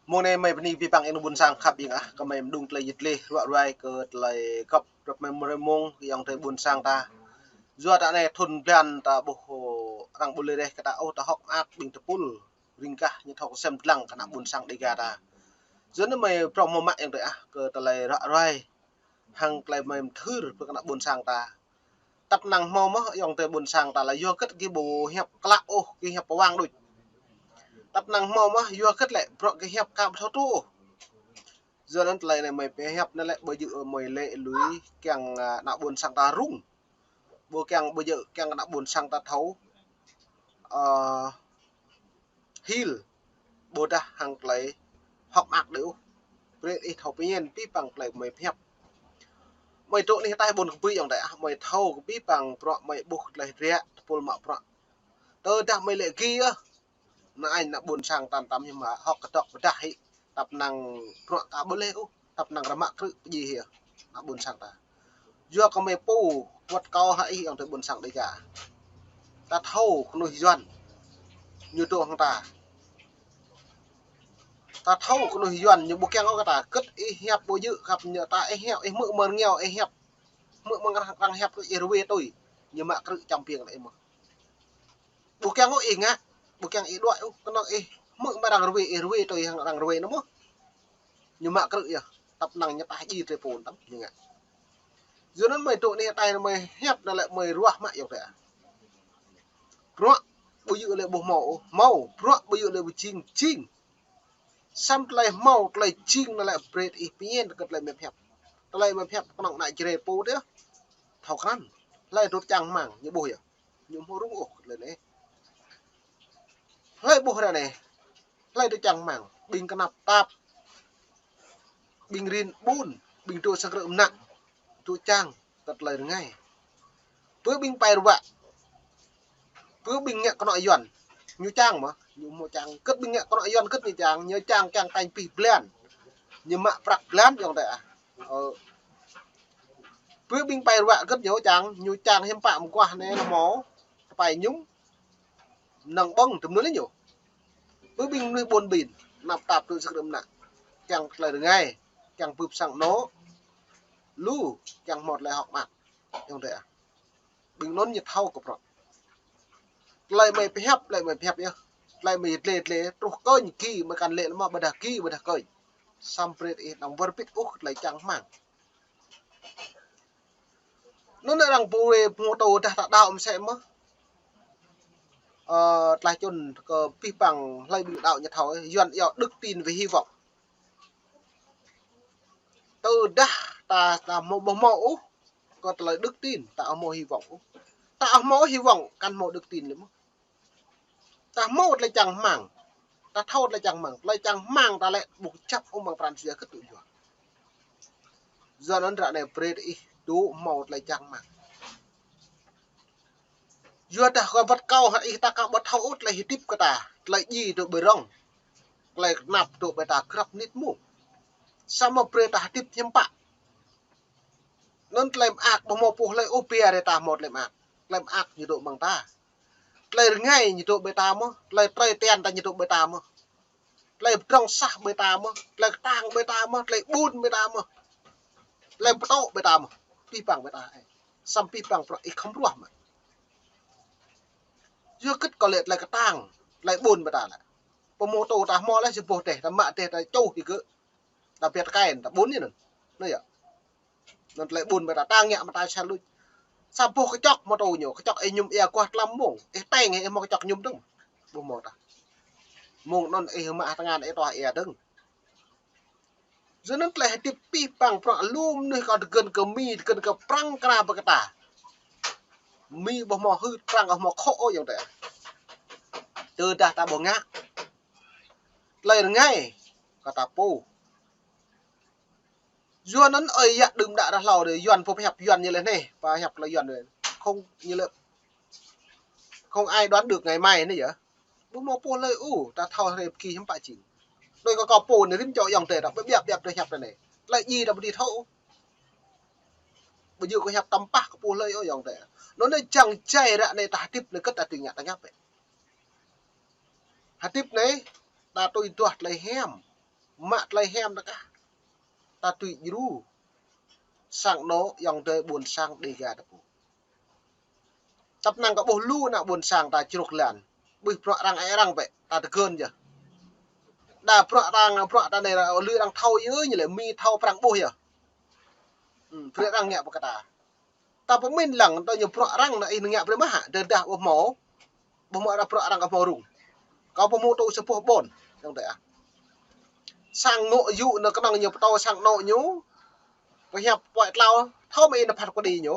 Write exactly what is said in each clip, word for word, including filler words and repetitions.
Mông anai mơi bơni abih bang ayŏng adơi ƀuôn sang khăp ƀing ah, kơ mơi mơđung tơlơi yit leh ruă ruai kơ tơlơi găp drap mơi mơrơi mông ayŏng adơi ƀuôn sang ta. Yua ta anai thun blan ta ƀuh arăng ƀu lĕ reh kơ ta ôh, ta hŏk mơak ƀing tơpul ring gah ñu thâo kơsem dlăng kơ ană ƀuôn sang Dêga ta. Yua anŭn mơi prŏng hmâo mă ayŏng adơi ah kơ tơlơi ruă ruai hăng tơlơi mơi mơthưr brơi kơ ană ƀuôn sang ta. Tăp năng hmâo mơ̆ ayŏng adơi ƀuôn sang ta lĕ yua hơget gih ƀu hiăp klă ôh, gih hiăp pơwang đôč. Tăp năng hmâo mơ̆ yua hơget lĕ bruă gih hiăp ka ƀu thâo truh ôh. Yua anŭn tơlơi anai mơi pơhiăp anai lĕ ƀu djơ̆ mơi lĕ lui kiăng, a, ană ƀuôn sang ta rŭng. Ƀu kiăng ƀu djơ̆ kiăng ană ƀuôn sang ta thâo, ơ, hil, ƀôdah hăng tơlơi hŏk mơak đơi ôh. Brơi ih thâo pơñen abih bang tơlơi mơi pơhiăp. Mơi dŏ anih ataih ƀôn kơbui ayŏng adơi ah, mơi thâo kơ abih bang bruă mơi ƀuh tơlơi hơdră, tơpul mă bruă. Tơdah mơi lĕ gih yơh, ană añ ană ƀuôn sang ta tăm hiam hă, hŏk kơdŏk pơdah hĭ. Tăp năng bruă ka ƀu lĕ ôh, tăp năng rơmă krư̆ pơdjai hĭ ană ƀuôn sang ta. Yua kơ mơi pô wơ̆t kâo hă ih ayŏng adơi ƀuôn sang Dêga. Ta thâo kơnuih Yuan ñu dŏ hăng ta. Ta thâo kơnuih Yuan ñu ƀu kiăng ôh kơ ta, hơget ih hiăp ƀu djơ̆ khăp ñu ta ih hiăp, ih hmư̆ mơ̆ng rơngiao ih hiăp. Hmư̆ mơ̆ng arăng, arăng hiăp kơ ih rơwe tui, ñu mă krư̆ čăm piêng lĕ ih mơ̆. Ƀu kiăng ôh ih ngă, ƀu kiăng ih đuaĭ ôh, kơnơ̆ng ih hmư̆ mơ̆ng arăng rơwe, ih rơwe tui hăng arăng rơwe anŭn mơ̆. Ñu mă krư̆ yơh, tăp năng ñu taih djai tơlơi pô tăm ñu ngă. Yua anŭn mơi dŏ anih ataih anai mơi hiăp anai lĕ mơi ruah mă ayŏng adơi ah. Bruă ƀu djơ̆ lĕ ƀu hmâo ôh, hmâo, bruă ƀu djơ̆ lĕ ƀu jing, jing. Samơ̆ tơlơi hmâo, tơlơi jing anai lĕ brơi ih pơñen kơ tơlơi mơi pơhiăp. Tơlơi mơi pơhiăp kơnơ̆ng ană Jrai pô tih. Thâo krăn. Hlơi dŏ čang hmang, ñu ƀuh yơh. Ñu hmâo rŭng ôh tơlơi anai. Hlơi ƀuh ră anai. Hlơi dŏ čang hmang, ƀing kơnăp tap, ƀing rin ƀun, ƀing dŏ sang krư̆ mơnă, dŏ čang kơ tơlơi rơngai. Pơ ƀing pai ruă, pơ ƀing ngă kơnŏ Yuan, ñu čang mơ̆, ñu hmâo čang. Hơget ƀing ngă kơnŏ Yuan hơget ñu čang, ñu čang kiăng tañ pih blan. Ñu mă prăk blan ayŏng adơi ah. Ơ. Pơ ƀing pai ruă hơget ñu čang, ñu čang hiư̆m pă mơguah anai hmâo tơpai mơñum. Năng ƀơ̆ng tơm anŭn lĕ ñu. Pơ ƀing mơnuih ƀôn ƀin, kơnăp tap dŏ sang krư̆ mơnă. Kiăng tơlơi rơngai, kiăng bưp sang anŏ. Lu, kiăng hmâo tơlơi hŏk mơak. Ayŏng adơi ah. Ƀing anŭn ñu thâo kơ bruă. Tơlơi mơi pơhiăp, tơlơi mơi pơhiăp yơh. Tơlơi mơi yơh dleh dleh, truh kơnh gih mơi kăn lĕ lĕ mơ̆ ƀôdah gih ƀôdah kơnh. Samơ̆ brơi ih năng wơr bĭt ôh tơlơi čang hmang. Anŭn arăng ƀu wĕ pơngô tô dah ta đaŏ mơsĕ mơ̆. Ơ, tơlơi čun kơ abih bang hlơi ƀing đaŏ ñu thâo, Yuan iâu đức tin với hy vọng. Tơdah ta, ta hmâo ƀu hmâo ôh kơ tơlơi đức tin, ta hmâo hy vọng ôh. Ta hmâo hy vọng, kăn hmâo đức tin lĕ mơ̆. Ta hmâo tơlơi čang hmang. Ta thâo tơlơi čang hmang. Tơlơi čang hmang ta lĕ ƀu kơjăp ôh amăng pran jua hơget tŭ yua. Yua anŭn ră anai brơi ih dŏ hmâo tơlơi čang hmang. Yua dah kơ wơ̆t kâo hă ih ta ka ƀu thâo ôh tơlơi hơdip kơ ta. Tơlơi djai dŏ ƀơi rŏng. Tơlơi kơnăp dŏ ƀơi ta grăp mơnit mông. Samơ̆ brơi ta hơdip hiư̆m pă. Anŭn tơlơi mơak ƀu hmâo pô hlơi ôh pia rai ta hmâo tơlơi mơak. Tơlơi mơak ñu dŏ amăng ta. Tơlơi rơngai ñu dŏ ƀơi ta mơ̆, tơlơi trơi tian ta ñu dŏ ƀơi ta mơ̆. Tơlơi pơdrŏng sah ƀơi ta mơ̆, tơlơi kơtang ƀơi ta mơ̆, tơlơi ƀun ƀơi ta mơ̆. Tơlơi pơtŏ ƀơi ta mơ̆. Abih bang ƀơi ta. Samơ̆ abih bang bruă ih khŏm ruah mă. Yua hơget kơ lĕ tơlơi kơtang, tơlơi ƀun ƀơi ta lĕ. Pơmô tô ta hmâo lĕ sa boh dêh, ta mă dêh ta čuh hĭ gơ̆. Ta biă tơkai, ta ƀun anŭn. Anŭn yơh. Anŭn tơlơi ƀun ƀơi ta, ta ngă mơta sa luč. Sa boh kơčŏk mơtô ñu, kơčŏk ih mơñum ia guah tlam mông. Ih teng ih hmâo kơčŏk mơñum dơ̆ng. Ƀu hmâo tah. Mông anŭn ih mă tơngan ih tuah ia dơ̆ng. Yua anŭn tơlơi hơdip abih bang bruă lu mơnuih kâo tơgŭn kơ Mi, tơgŭn kơ Prăng kra ƀơi kơ ta. Mi ƀu hmâo hưt, Prăng ƀu hmâo khŏ ôh ayŏng adơi. Tơdah ta ƀu ngă. Tơlơi rơngai kơ ta pô. Yua anŭn ơi yă đưm đă ră hlâo đơi Yuan pơhiăp Yuan ñu lĕ anai, pơhiăp tơlơi Yuan đơi. Không, ñu lĕ không ai đoán được ngày mai anai yơh. Ƀu hmâo pô hlơi ôh, ta thâo hrơi pơgi hiư̆m pă jing. Đơi kơ kâo pô anai rĭm čô ayŏng adơi ta ƀiă ƀiă đơi hiăp anai. Tơlơi djai ta ƀu dưi thâo. Ƀu djơ̆ kơ hiăp tăm pah kơ pô hlơi ôh ayŏng adơi. Anŭn anai čang jai ră anai ta hơdip anai hơget ta dưi ngă ta ngă bĕ. Hơdip anai ta tui duah tơlơi hiam. Mă tơlơi hiam ta kah. Ta tui djru. Sang anŏ ayŏng adơi ƀuôn sang Dêga ta pô. Tăp năng kơ ƀuh lu ană ƀuôn sang ta čruk lan. Ƀuh bruă arăng ai arăng bĕ, ta tơgơ̆n yơh. Đa bruă arăng, bruă ta anai, lu arăng thâo yơh, ñu lĕ Mi thâo Prăng ƀuh yơh. Hmm, bruă arăng ngă pơkă ta. Ta pơmĭn lăng, ta ñu bruă arăng anai ih ngă brơi mă hă, tơdah ƀu hmâo. Ƀu hmâo arăng bruă arăng ƀu hmâo rŭng. Kâo ƀu hmâo tŭ sa boh ƀôn, ayŏng adơi ah. Sang ngŏ yŭ anai kơnơ̆ng ñu pơtô sang anŏ ñu. Pơhiăp pơhiăp tlâo, thâo mă ih nao phat kơđi ñu.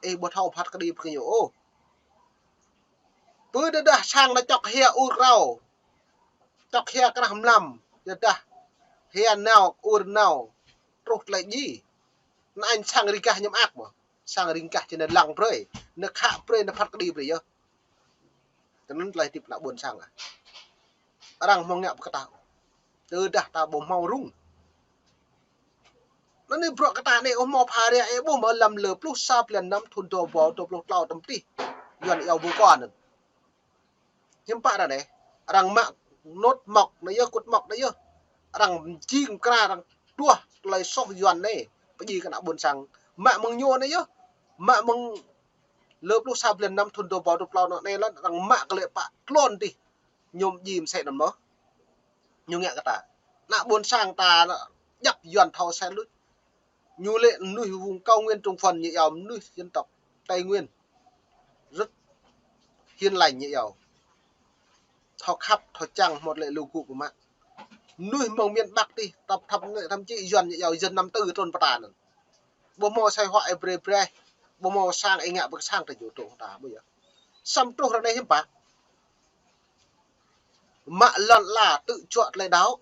Ih ƀu thâo phat kơđi pơ ñu ôh. Pơ tơdah sang anai čŏk hia ur krao. Čŏk hia krah mlam, tơdah hia nao ur nao. Truh tơlơi djai. Anŭn sang ring gah ñu mơak mơ̆. Sang ring gah či nao lăng brơi. Nao khă brơi, nao phat kơđi brơi yơh. Tui anŭn tơlơi hơdip ană ƀuôn sang ah. Arăng hmâo ngă pơkă ta. Tơdah ta ƀu hmâo rŭng. Anŭn anai bruă kơ ta anai ƀu hmâo pha ria ih ƀuh mơ̆ lăm lơ pluh sa blan năm thŭn dua rơbâo dua pluh klâo tơm tih. Yuan iâu ƀu kơ anŭn. Hiư̆m pă ră anai. Arăng mă nôt mŏk anai yơh, kŭt mŏk anai yơh. Arăng jing kra arăng tuah tơlơi soh Yuan anai. Pơdjai kơ ană ƀuôn sang. Mă mơ̆ng ñu anai yơh. Mă mơ̆ng lơ pluh sa blan năm thŭn dua rơbâo dua pluh klâo anai lĕ arăng mă kơ lĕ pă tlôn tih. Ñu djai mơsĕ anŭn mơ̆. Ñu ngă kơ ta. Ană ƀuôn sang ta djăp Yuan thâo sĕ luč. Ñu lĕ mơnuih vùng cao nguyên Trung Phần ñu iâu mơnuih dân tộc Tây Nguyên. Rất hiền lành ñu iâu. Thâo khăp, thâo čang, hmâo tơlơi lu gŭ pơmă. Mơnuih mơ̆ng miền Bắc tih, thậm, thậm, thậm chí Yuan ñu iâu dân năm tư trŭn pơ ta anŭn. Ƀu hmâo sai huă ih brơi brơi. Ƀu hmâo sang ih ngă ƀơi sang ta jŏ tŏ ta, ƀu yơh. Samơ̆ truh ră anai hiư̆m pă. Mă lŏn ala tŭ čuă tơlơi đaŏ.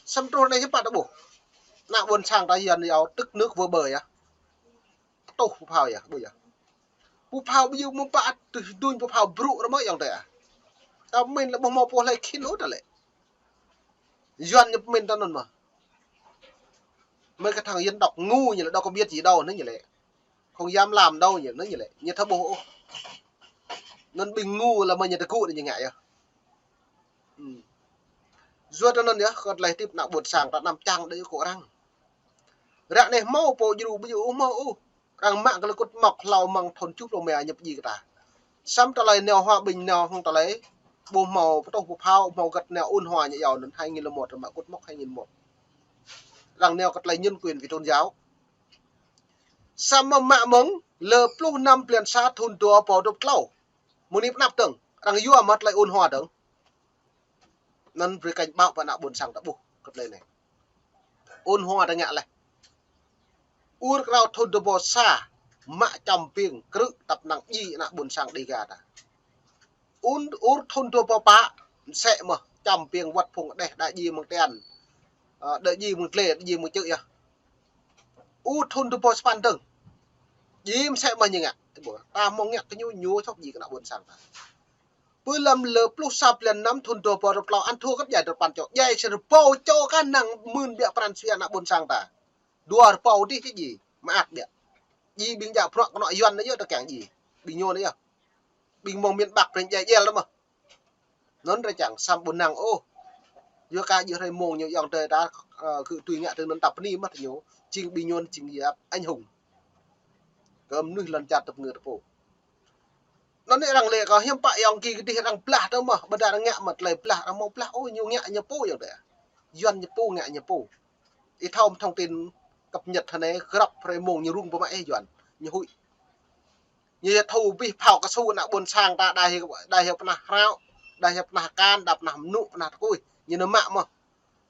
Samơ̆ truh anai hiư̆m pă ta ƀuh. Ană ƀuôn sang ta Yuan iâu tức nước vỡ bờ yơh. Pơtuh pơphao yơh, ƀu yơh. Pơphao ƀu yơh mơ̆ pă tui duñ pơphao brŭ ră mơ̆ ayŏng adơi ah. Ta pơmĭn lĕ ƀu hmâo pô hlơi khĭn ôh ta lĕ. Yuan ñu pơmĭn ta anŭn mơ̆. Mấy cái thằng dân tộc ngu ñu lĕ đâu có biết gì đâu, anŭn ñu lĕ. Không dám làm đâu, ñu, anŭn ñu lĕ. Ñu thâo ƀuh ôh. Anŭn ƀing ngu lĕ mơ̆ ñu tơgŭ anŭn ñu ngă yơh. Hmm. Yua tơ anŭn yơh, kơ tơlơi hơdip ană ƀuôn sang ta anăm čang đơi kơ arăng. Ră anai hmâo pô djru ƀu djru ôh hmâo ôh. Arăng mă kơ lĕ kŭt mŏk hlâo mơ̆ng thŭn tơjuh pluh rơma ñu pơdjai kơ ta. Samơ̆ tơlơi nao hòa bình nao hăng tơlơi ƀu hmâo pơtuh pơphao, hmâo găt nao ôn hòa ñu iâu anŭn hai nghìn lẻ một, mă kŭt mŏk hai nghìn lẻ một. Arăng nao kơ tơlơi nhân quyền vì tôn giáo. Samơ̆ mă mơ̆ng lơ pluh năm blan sa thŭn dua rơbâo dua pluh klâo. Mơ̆ng anai pơ anăp dơ̆ng, arăng yua mă tơlơi ôn hòa dơ̆ng. Anŭn brơi cảnh báo pơ ană ƀuôn sang ta ƀuh kơ tơlơi anai. Ôn hòa ta ngă laih. Ur krao thŭn dua rơbâo sa, mă čăm ƀing krư̆ tăp năng djai ană ƀuôn sang Dêga ta. Ur, ur thŭn dua rơbâo pă, mơsĕ mơ̆ čăm ƀing wơ̆t phung đeh đa djai mơ̆ng tian. Ơ, đa djai mơ̆ng tlê, đa djai mơ̆ng čư̆ yơh. Ur thŭn dua rơbâo sapăn dơ̆ng. Djai mơsĕ mơ̆ ñu ngă. Ta hmâo ngă kơ ñu, ñu sŏk djai kơ ană ƀuôn sang ta. Pơ lăm lơ pluh sa blan năm thŭn dua rơbâo dua pluh klâo ăn thua kơ djai dua rơpăn čô. Djai sa rơbâo čô kah năng mưn biă pran jua ană ƀuôn sang ta. Dua rơbâo dih kơ djai. Mơak biă. Djai ƀing djă bruă kơnŏ Yuan anai yơh ta kiăng djai. Ƀing ñu anai yơh. Ƀing mơ̆ng miền Bắc brơi djai djel ta mơ̆. Anŭn ră čang samơ̆ ƀu năng ôh. Yua kơ djơ̆ hrơi mông ñu ayŏng adơi ta, ơ, kơ tui ngă tơ anŭn ta bơni mơ̆ tơ ñu. Jing ƀing ñu jing yap anh hùng. Kơ mơnuih lŏn čar tơpơngơ̆ ta pô. Anŭn anai arăng lĕ kơ hiư̆m pă ayŏng gih kơdih arăng blah tơ mơ̆, ƀôdah arăng ngă mă tơlơi blah, arăng hmâo blah ôh, ñu ngă ñu pô ayŏng adơi. Yuan ñu pô ngă ñu pô. Ih thâo thông tin cập nhật hơnai, grăp hrơi mông ñu rŭng pơmă ih Yuan, ñu huĭ. Ñu yơh thu abih phao kơsu ană ƀuôn sang ta đa hyu, đa hyu pơnah hrao, đa hyu pơnah kan, đa pơnah mơnŭ, pơnah tơkuih. Ñu nao mă mơ̆.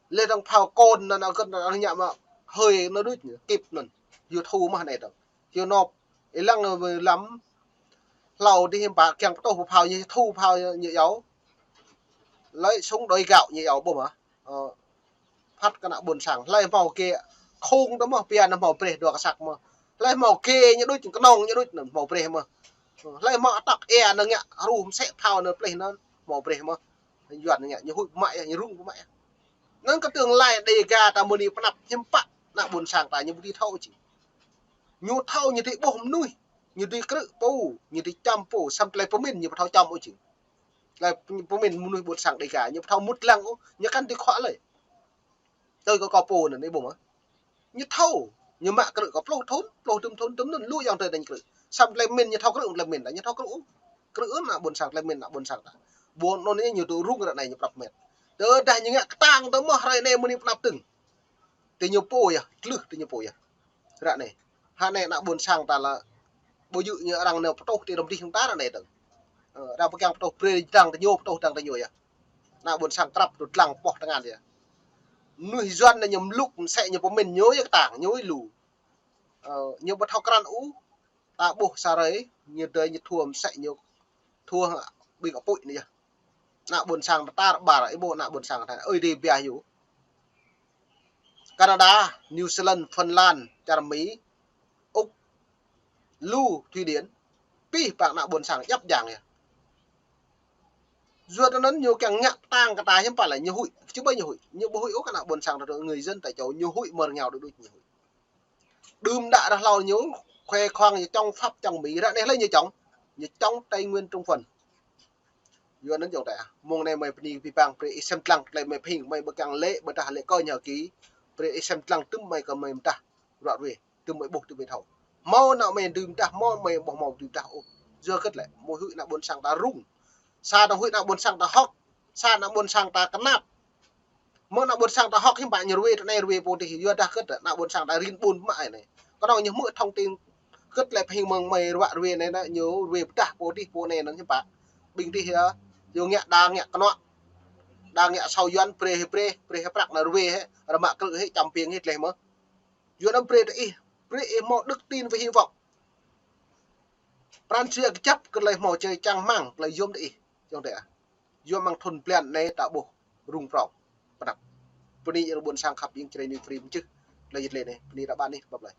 Lĕ dơ̆ng phao kôn anŭn, anŭn gơ̆t anŭn ñu ngă mă hơi anŭn đôč ñu, kip anŭn. Yơh thu mơ̆ anai dơ̆ng. Hyu nop. Ih lăng lăm hlâo dih hiư̆m pă kiăng pơtuh pơphao ñu thu phao ñu iâu. Lấy súng đôi gạo ñu iâu ƀuh mơ̆. Ơ, phat kơ ană ƀuôn sang. Hlơi hmâo kê khung tơ mơ̆, pia anŭn hmâo brơi dua kơsăk mơ̆. Hlơi hmâo kê ñu đôč, kơnơ̆ng ñu đôč anŭn hmâo brơi mơ̆. Hlơi hmâo atŏk ia anŭn ngă hruh mơsĕ phao anŭn plih anŭn hmâo brơi mơ̆. Yuan ngă, ñu huĭ pơmă yơh, ñu rŭng pơmă yơh. Anŭn kơ tương lai Dêga ta mơ̆ng anai pơ anăp hiư̆m pă ană ƀuôn sang ta ñu ƀu dưi thâo ôh jing. Ñu thâo ñu dưi ƀuh mơnuih, ñu dưi krư̆ pô, ñu dưi čăm pô, samơ̆ tơlơi pơmĭn ñu ƀu thâo čăm ôh jing. Tơlơi pơmĭn mơnuih ƀuôn sang Dêga ñu ƀu thâo mŭt lăng ôh, ñu kăn dưi khuă lơi. Tui kơ kâo pô anŭn, ih ƀuh mơ̆. Ñu thâo, ñu mă krư̆ kơ pluh thŭn, pluh dŭm thŭn, dŭm anŭn lu ayŏng adơi anai ñu krư̆. Samơ̆ tơlơi pơmĭn ñu thâo krư̆, tơlơi pơmĭn ta, ñu thâo krư̆ ôh. Krư̆ ôh ană ƀôn sang, tơlơi pơmĭn ană ƀôn sang ta. Ƀôn anŭn ñu tŭ rŭng ră anai ñu prăp met. Tơdah ñu ngă kơtang tơ mơ̆ hrơi anai mơ̆ng anai pơnăp tưng. Tơ ñu pô yơh, tlưh tơ ñu pô yơh. Ră anai. Hă anai ană ƀôn sang ta lĕ ƀu djơ̆ ñu arăng nao pơtuh ti rŏm dih hăng ta ră anai tơ̆ng. Ơ, arăng pơkiăng pơtuh brơi dăng tơ ñu, pơtuh dăng tơ ñu yơh. Ană ƀôn sang krăp tŭ lăng pŏh tơngan yơh. Mơnuih Yuan anai ñu mlŭk mơsĕ ñu pơmĭn ñu yơh kơtang, ñu lu. Ơ, ñu ƀu thâo krăn ôh, ta ƀuh sa hrơi, ñu dơi ñu thua mơsĕ ñu thua hăng ƀing apui anai yơh. Ană ƀôn sang ta tar ƀar, ih ƀuh ană ƀôn sang ta, ơi adai biă yơh. Canada, New Zealand, Phần Lan, čar Mi, Úc, lu Thụy Điển, pih păng ană ƀôn sang djăp djang yơh. Yua anŭn ñu kiăng ngă kơtang kơ ta hiư̆m pă lĕ ñu huĭ, či ƀai ñu huĭ, ñu ƀu huĭ ôh kơ ană ƀôn sang ta, người dân tại chỗ ñu huĭ mơ̆ rơngiao đuč đuč ñu huĭ. Đưm đă ră hlâo ñu, khoe khoang ñu chống Pháp chống Mỹ, ră anai hlơi ñu chống, ñu chống Tây Nguyên Trung Phần. Yua anŭn ayŏng adơi, mơ̆ng anai mơi bơni abih bang, brơi ih sem lăng, tơlơi mơi pơhing, mơi ƀu kiăng lĕ, ƀôdah lĕ kơ ñu hơki, brơi ih sem lăng tơm mơi kơ mơi mơdah, ruă ruê, tơm mơi ƀuh tơm mơi thâo. Hmâo ană mơi dưi mơdah, hmâo mơi ƀu hmâo dưi mơdah ôh. Yua hơget lĕ, mơi huĭ ană ƀôn sang ta rŭng. Sa anŭn huĭ ană ƀôn sang ta hŏk, sa ană ƀôn sang ta kơnap. Mơ̆ng ană ƀôn sang ta hŏk hiư̆m pă ñu ruê tơ anai ruê pô dih, yua dah hơget ană ƀôn sang ta rin ƀun mă anai. Kơnơ̆ng ñu hmư̆ thông tin hơget lĕ pơhing mơ̆ng mơi ruă ruê anai, ñu ruê pơdah pô dih pô anai anŭn hiư̆m pă. Ƀing dih yơh, ñu ngă đa ngă kơnuă. Đa ngă asâo Yuan brơi hĭ brơi, brơi hĭ prăk anai ruê hĭ, rơmă krư̆ hĭ, čăm piêng hĭ tơlơi mơ̆. Yua anŭn brơi tơ ih, brơi ih hmâo đức tin và hy vọng. Pran jua kơjăp kơ tơlơi hmâo čơčang hmang, tơlơi yôm tơ ih, ayŏng adơi ah. Yua mơ̆ng thŭn blan anai ta ƀuh rŭng prŏng pơnăp. Bơni ayŏng ƀôn sang khăp ing čơrei ñu free mơčih. Tơlơi yit lĕ anai, bơni ră ƀan ih, bye bye.